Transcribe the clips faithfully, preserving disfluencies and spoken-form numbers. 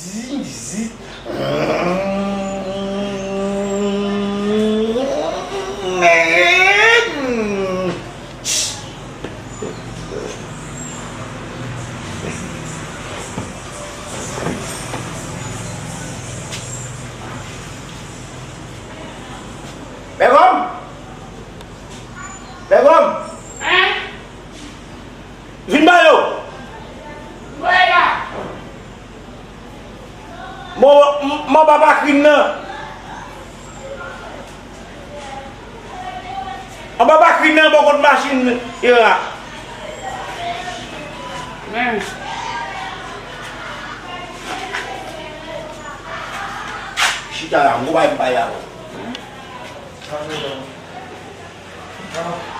Zizi. Bègòm! Bègòm! Vin ba yo! Mwen, mwen anba bakrin nan. Anba bakrin nan, bò kot machin yo a. Chita la, mwen bay m bay la.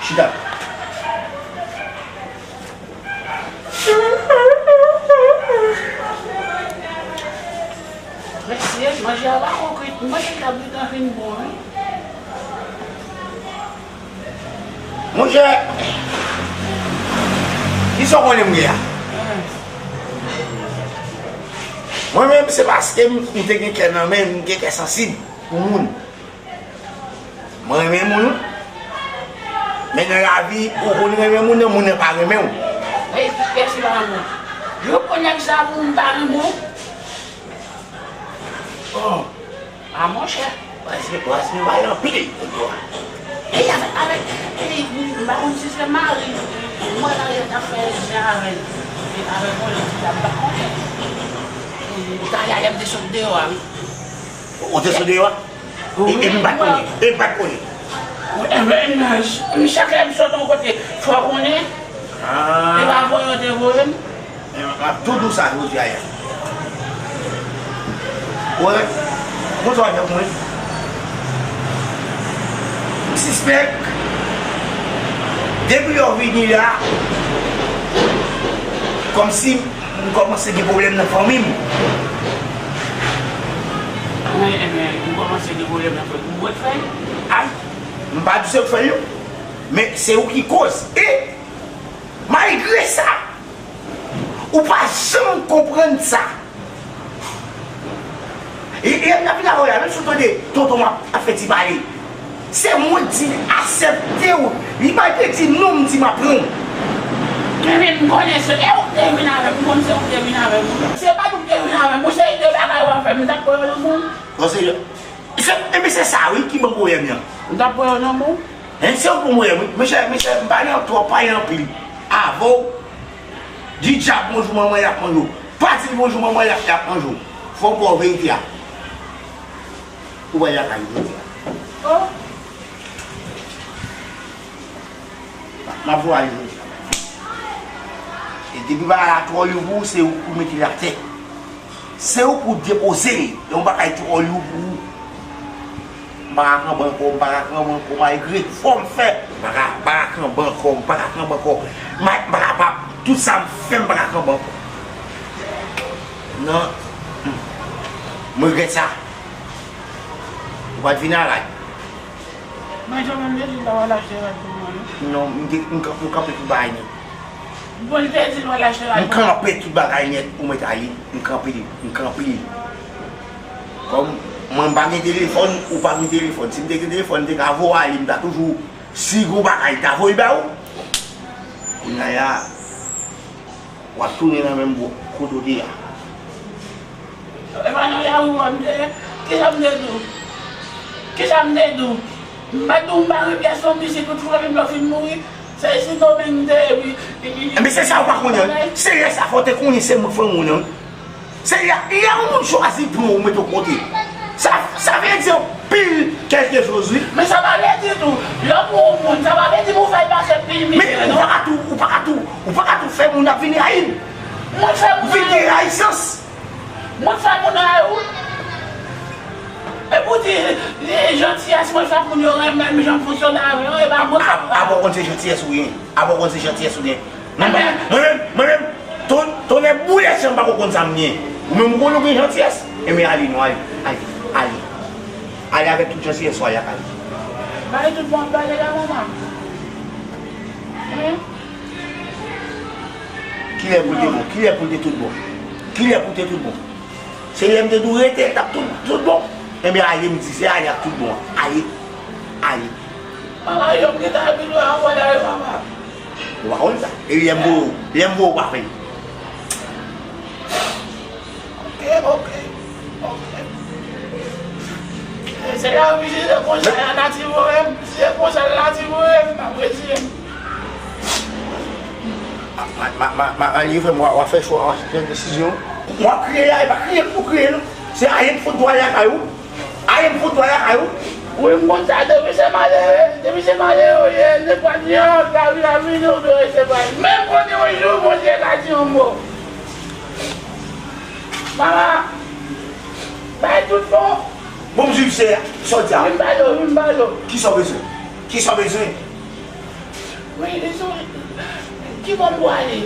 Chita. Mesye, manje a pa kwit. Manje kabrit la fin bon, wi. Monchè, kisa w konnen m gen a? Mwen menm, se paske m, m te gen kè nan men, m gen kè sansib pou moun. Mwen renmen moun, wi. Men nan lavi, ou konn renmen moun nan, moun nan pa renmen w. Ey, kèsi pa renmen w? Yo pran nèg sa pou m pa renmen w? Oh. A monchè. Paske, paske bay anpil. Ey, avèk, avèk, ey, m pa konn si se mari mwen la, yo t ap fè zen avè l. E avèk yon lòt fi la, m pa konnen. E, talè a, lè m te sot deyò a, wi. Ou te sot deyò a? E, epi m pa t konnen. Epi m pa t konnen. Wi, e, men, men, m chak lè m sot yon kote, fò w konnen. Ah. E pa voye yo te voye m. M ap tou di w sa jodi a. Wè, bon travay fè pou mwen. M sispèk, depi lè w vini la, kòmsi m kòmanse gen pwoblèm nan fanmi m. Mwen, ebyen, m kòmanse gen pwoblèm nan fanmi m. Ou wè k fè l? Ay, m pa di se ou k fè l, non. Men se ou ki koz. E, malgre sa, ou pa janm konprann sa. E, e, m ap vin avè w la, menm si w tande tonton m ap, ap fè ti pale. Se mwen k di l aksepte w. Li pa te di non, m di m ap pran w. Men, men, m konnen se, e ou k te vin avè m, m konn se ou k te vin avè m. Se pa nou k te vin avè m, se de bagay w ap fè m, m t ap pran yo nan men w. Bon, se, se, e, men se sa, wi, ki ban pwoblèm nan. M t ap pran yo nan men w. Hein, se ou k ban pwoblèm, wi. Mesye, mesye, m pa nan twòp pale anpil. Avè w, di djab bonjou, manman y ap manje w. Pa di l bonjou, manman y ap, y ap manje w. Fò w ba w verite a. Ou wè y ap ale jodi a. Oh. M ap voye ale jodi a. E depi bagay la twò lou pou ou, se ou pou mete l atè. Se ou pou depoze l. Yon bagay twò lou pou ou. M pa ka kanpe ankò, m pa ka kanpe ankò, malgre fò m fè. M pa ka, m pa ka kanpe ankò, m pa ka kanpe ankò. M pa, m pa ka, pa, tout sa m fè, m pa ka kanpe ankò. Non. M regrèt sa. Ou pa t vin a rad. Mwen, jan menm, m te di m pa pral achte rad pou mwen, non. Non, m te, m kanpe, m kanpe tout bagay nèt. Bon, li te di l wè l achte rad. M kanpe tout bagay nèt pou mwen t ale. M kanpe li, m kanpe li. Kòm mwen m pa gen telefòn, ou pa gen telefòn. Si m te gen telefòn, m te ka voye ale, m ta toujou, si gon bagay, m ta voye ba ou. Kounye a, w ap tounen nan menm bò kote w te a. E pa nan lari w m te ye. Kisa m te di w? Kisa m te di w? M pa di w m pa gen pyès fanmi, si tout fanmi m yo fin mouri, se isit menm m te ye, epi, epi. Enben, se sa ou pa konnen. Se lè sa fò w te konnen se mwen k fanmi w nan. Se lè, lè yon moun chwazi pran w mete w kote. Sa, sa vle di anpil kèlke choz, wi. Men sa pa vle di tou, lè w pran yon moun, sa pa vle di pou w fè l pase pi mizè, non. Men ou pa ka tou, ou pa ka tou, ou pa ka tou fè moun ap vin rayi m. Mwen fè moun vin gen rayisans. Mwen fè moun rayi w. E pou di, e, jantiyès mwen fè moun yo renmen m, jan m fonksyone avè yo, e pa mwen. A, a, bon, konn se jantiyès ou ye. Apa w konn se jantiyès ou gen? Mwen, mwen menm, mwen menm, ton, tonnè boulèt, m pa ko konn sa m gen. Ou menm ou konn ou gen jantiyès? Enben ale non, ale, ale, ale. Ale avèk tout jantiyès ou, ale, ale. Bay tout bon, pale la, manman. Kilè pou l te bon? Kilè pou l te tout bon? Kilè pou l te tout bon? Se lè m te di w rete, l t ap tout, tout bon. Enben, ale, m di, se ale ak tout bon an. Ale. Ale. Papa, yo m gentan ap vin wè anpòt la wi, papa. Ou pa konn sa. E lè m voye w, lè m voye w pa fè l. Ok, ok, ok. Se lavi, se konsa la nati voye m, se konsa la nati voye m, m ap retire m. Ma, ma, ma, ma, Marie, frè m, w a, w a fè chwa, w a pran desizyon. W ap kriye la, e pa kriye pou kriye, non. Se ale pou fout dwa lakay ou. Ale pou fout dwa lakay ou. Wi, m konn sa, depi se malere, depi se malere ou ye, se pa di an, lavi, lavi, nou dwe se pa. Menm kote yon jou, Bondye ka di yon mo. Mama, bay tout bon. Bon, m swiv se sa w di a. Vin ba yo, vin ba yo. Kisa w bezwen? Kisa w bezwen? Wi, li sou ki bò m pou ale?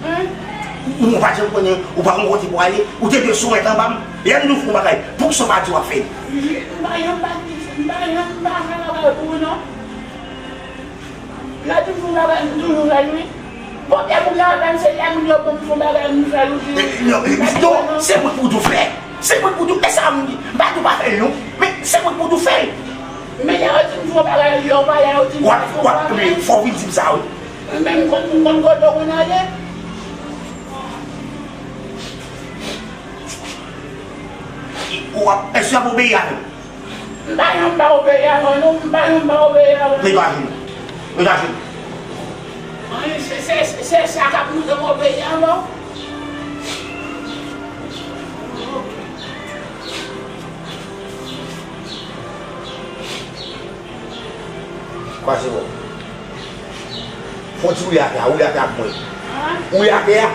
Hein? Ou, ou pa janm konnen, ou pa konn kote pou ale, ou te dwe soumèt anba m. Lè m di w fè yon bagay, poukisa w pa di w ap fè l? M pa janm pa di, m pa janm pa fè bagay pou ou non. Lè di m fè yon bagay, m toujou fè l wi. Bon, lè moun nan ap fè l, se lè moun yo ban m fè yon bagay, m fè l wi. Non, non, se mwen pou tou fè. Se mwen pou tou, e sa m di, m pa tou pa fè l non. Men se mwen pou tou fè l. Men lè yo di m fè yon bagay, yo pa lè yo di m fè yon bagay. W ap, w ap, men fò w vin di m sa wi. Men m konn, m konn kote w konn ale. W ap, èske w ap obeyi avè m? M pa janm pa obeyi avè w non, m pa janm pa obeyi avè w. Degaje nou. Degaje nou. An, se, se, se, se sa k ap montre m obeyi avè w. Kwaze bò. Fò w ti woule atè a, woule atè a pou mwen. Woule atè a.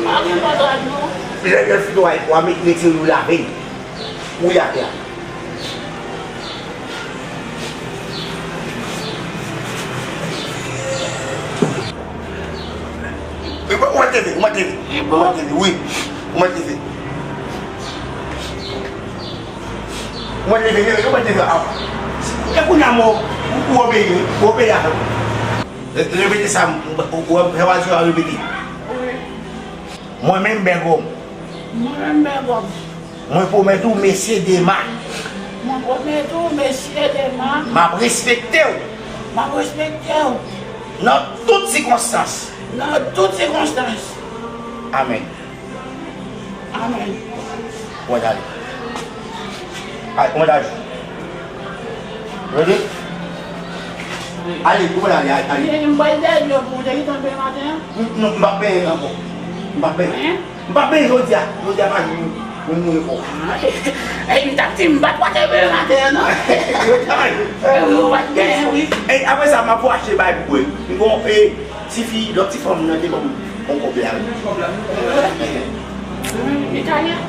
Pa gen pòtwad non. Lè, lè fini w a, w a met, mete l ou lave l. Woule atè a. Ou mèt leve, ou mèt leve. Ou mèt leve, wi. Ou mèt leve. Ou mèt leve, leve, ou mèt leve. E kounye a, mwen, ou, ou obeyi, wi. Ou obeyi avè m. Re-, repete sa, ou, ou, ou, ou, ou repete. Wi. Mwen menm, Bègòm. Mwen menm, Bègòm. Mwen pwomèt ou, mesye Dema. Mwen pwomèt ou, mesye Dema. M ap respekte w. M ap respekte w. Nan tout sikonstans. Nan tout sikonstans. Amèn. Amèn. Ou mèt ale. Ay, ou mèt ale. Ready? Ale, ou mèt ale, ale, ale. M pral dèyè w pou w te gentan benyen maten an. Non, m p ap benyen ankò. M p ap benyen. Hein? M p ap benyen jodi a. Jodi a pa jou mwen mouri ankò. Ah, e, e, m t ap di, m pa t wè w te benyen maten an, non. Jodi a pa jou. E, wi, ou pa t benyen, wi. E, apre sa, m ap achte bay pou bwè. M gon, e, tifi, lòt ti fanm nan te ban m yon kòb la, wi. Hmm, Italyen?